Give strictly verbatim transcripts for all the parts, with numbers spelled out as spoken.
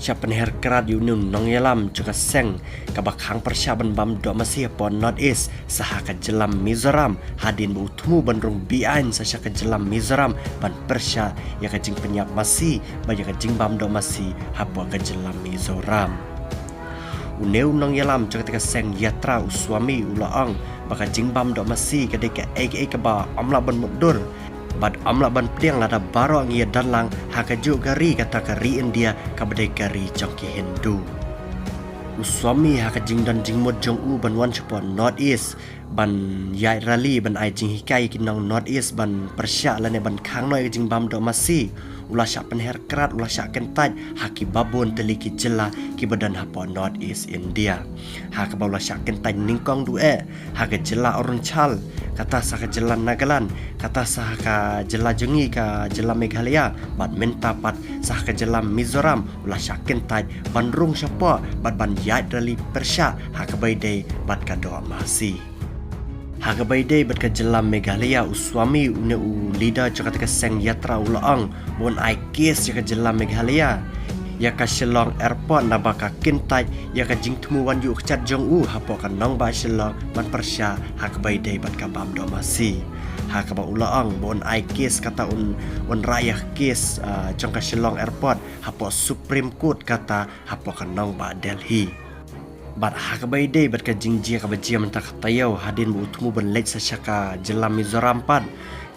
Shah pynher krad ïa une u nongïalam jong ka seng kaba khang pyrshah ban bam doh masi hapoh North East sha ha ka jylla Mizoram, hadien ba u thmu ban rung beaiñ sha sha ka jylla Mizoram ban pyrshah ïa ka jingpynïap masi bad ïa ka jingbam doh masi hapoh ka jylla Mizoram. Une u nongïalam jong kata ka seng Yatra, u Swami, u la ong ba ka jingbam doh masi ka dei kaei kaei kaba ym lah ban mutdur bad ym lah ban pdiang lada baroh ngi ïa don lang ha kajuh ka ri, kata ka ri India kaba dei ka ri jong ki Hindu. U Swami ha ka jingdon jingmut jong u ban wan shapoh North East ban ïaid rally ban ai jinghikai ïa ki nong North East ban pyrshah lane ban khang noh ïa ka jingbam doh masi, u la shah pynher krad, u la shah kyntait ha kiba bun tylli ki jylla kiba don hapoh North East India. Ha kaba u la shah kyntait nyngkong duh eh ha ka jylla Arunachal, kata sha ka jylla Nagaland, kata sha ka jylla jong ngi ka jylla Meghalaya, bad mynta pat sha ka jylla Mizoram u la shah kyntait ban rung shapoh bad ban ïaid rally pyrshah ha kaba ïadei bad ka doh masi. Ha kaba ïadei bad ka jylla Meghalaya, u Swami, une u leader jong kata ka seng Yatra, u la ong ba un ai case ïa ka jylla Meghalaya, ïa ka Shillong Airport, naba ka kyntait ïa ka jingthmu wan ïuh kjat jong u hapoh ka nongbah Shillong ban pyrshah ha kaba ïadei bad ka bam doh masi. Ha kaba u la ong ba un ai case, kata un, un rah ïa ka case, ah, jong ka Shillong Airport hapoh Supreme Court, kata hapoh ka nongbah Delhi. Bad ha kaba ïadei bad ka jingjia kaba jia mynta ka taïew, hadien ba u thmu ban leit sha sha ka jylla Mizoram pat,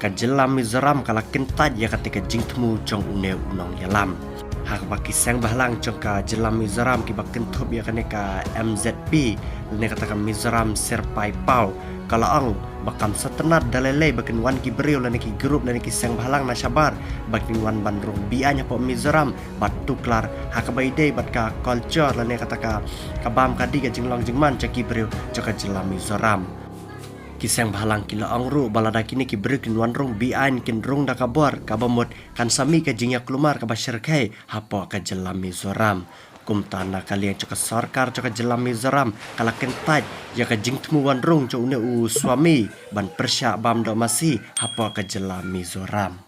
ka jylla Mizoram ka la kyntait ïa kata ka jingthmu jong une u nongïalam. Ha kaba ki seng bhalang jong ka jylla Mizoram kiba kynthup ïa kane ka M Z P lane kata ka Mizoram Serpai Pau, ka la ong ba kam sngewtynnat da lei lei ba kin wan ki briew lane ki group lane ki seng bhalang na shabar ba kin wan ban rung beaiñ hapoh Mizoram bad tuklar ha kaba ïadei bad ka culture lane kata ka, ka bam ka dih, ka jinglong jingman jong ki briew jong ka jylla Mizoram. Ki seng bhalang ki la ong ruh ba lada kine ki briew kin wan rung beaiñ, kin rung da ka bor kaba mut, kan sa mih ka jingïakulmar kaba shyrkhei hapoh ka jylla Mizoram. Kumta na ka liang jong ka sorkar jong ka jylla Mizoram ka la kyntait ïa ka jingthmu wan rung jong une u Swami ban pyrshah bam doh masi hapoh ka jylla Mizoram.